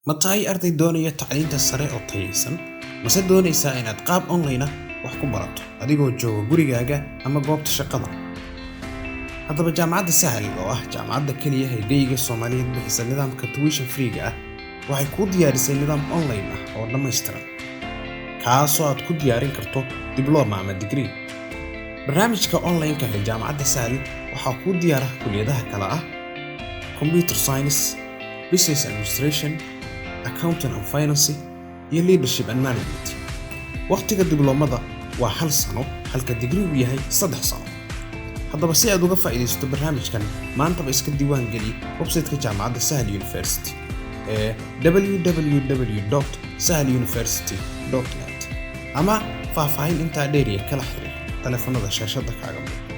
Ma tahay arday doonaya tacliinta sare oo tayaysan? Mase doonaysaa inaad qaab online ah wax ku barato adigoo jooga gurigaaga ama goobta shaqada? Haddaba, Jaamacadda Sahal, oo ah jaamacadda keliya ee geyga Soomaaliyeed bixisa nidaamka tuition free-ga ah, waxay kuu diyaarisay nidaam online ah oo dhammaystiran, kaasoo aad ku diyaarin karto diploma ama degree. Barnaamijka online-ka ee Jaamacadda Sahal waxaa kuu diyaara kulliyadaha kala ah: Computer Science, Business Administration, Accounting and Finance iyo Leadership and Management. Wakhtiga dibloomada waa 1 sano, halka digrigu yahay 3 sano. Haddaba, si aad uga faa'iidaysato barnaamijkan, maantaba iska diiwaan geli website-ka Jaamacadda Sahal University ee www.sahaluniversity.net, ama faahfaahin intaa dheeriya kala xiriir taleefanada shaashadda kaaga muuqda.